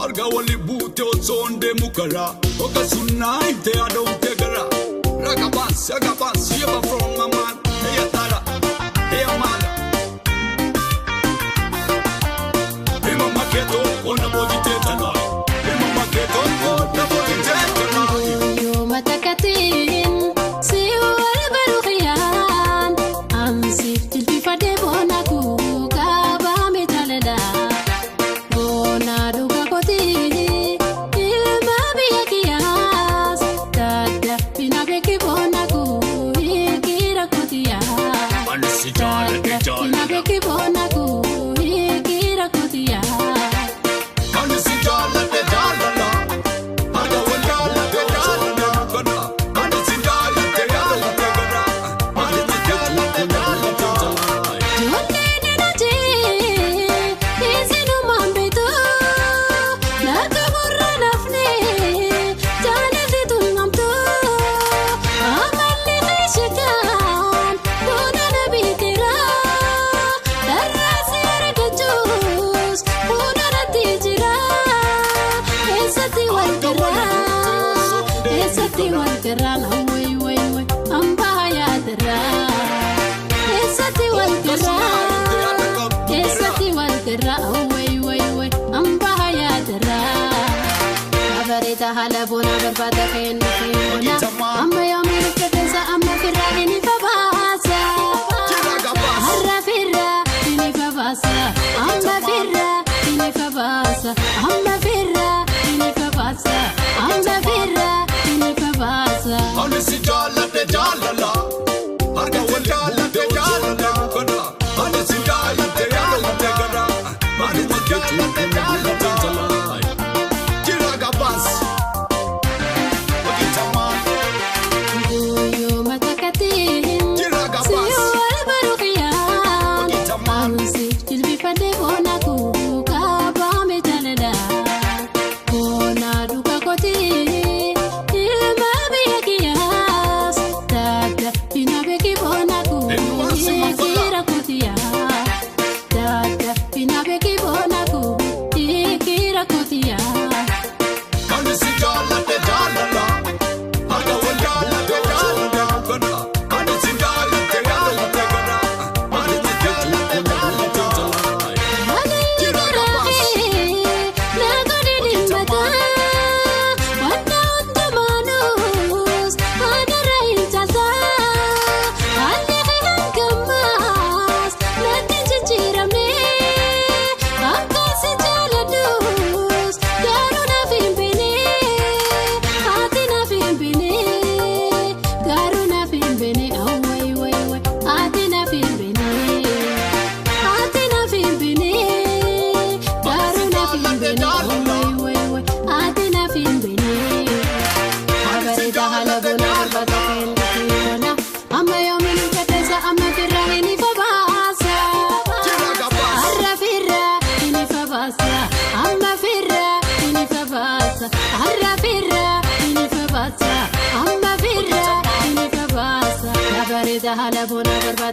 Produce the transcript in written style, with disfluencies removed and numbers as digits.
Arga wali buute osoo deemu karaa. Oka sunaa te adoomte gara. Ragabans, ragabans, yeba from my man. Hey tara, hey mala. Hey mama keto, ona bodi te talai. Hey mama keto, ona bodi te talai. Yo matakatin, si wal baruxiyan, am sif tilfi fade bona ku kaba me talada. Bona duga koti, ilma biya kiyas, dada bina beki bona ku ikira kotiya. Anisi jala jala. Bina beki bona ku ikira kotiya. Anisi jala jala la. Arga wal jala jala kana. Anisi jala jala kana. Anisi jala jala talai. Haala bona barbaada kennu kenna amma yoomii rifeensa amma firraa ni fabaasa har'a firraa ni fabaasa amma firraa ni fabaasa amma firraa ni fabaasa amma firraa ni fabaasa. Anisi jala jala la. Arga wal jala jala kana. Anisi jala jala kana. Anisi jala jala talai. Jiragabas. Guyyoo matakatiin si wal baruxiyaan amsiif jilbifadhe bona ku kaabame jaalala bona duka kooti ilma biyya kiyyaas dada bina beeki bona ku ikira kotiya dada bina beeki bona ku ikira kotiya. Anisi jala jala la. Arga wal jala jala kana. Anisi jala jala kana. Anisi jala jala talai. Amma yoomii rifeensa amma firraa ni fabaasa. Har'a firraa ni fabaasa. Amma firraa ni fabaasa. Har'a firraa ni fabaasa. Amma firraa ni fabaasa. Bareeda haala bona barbaada.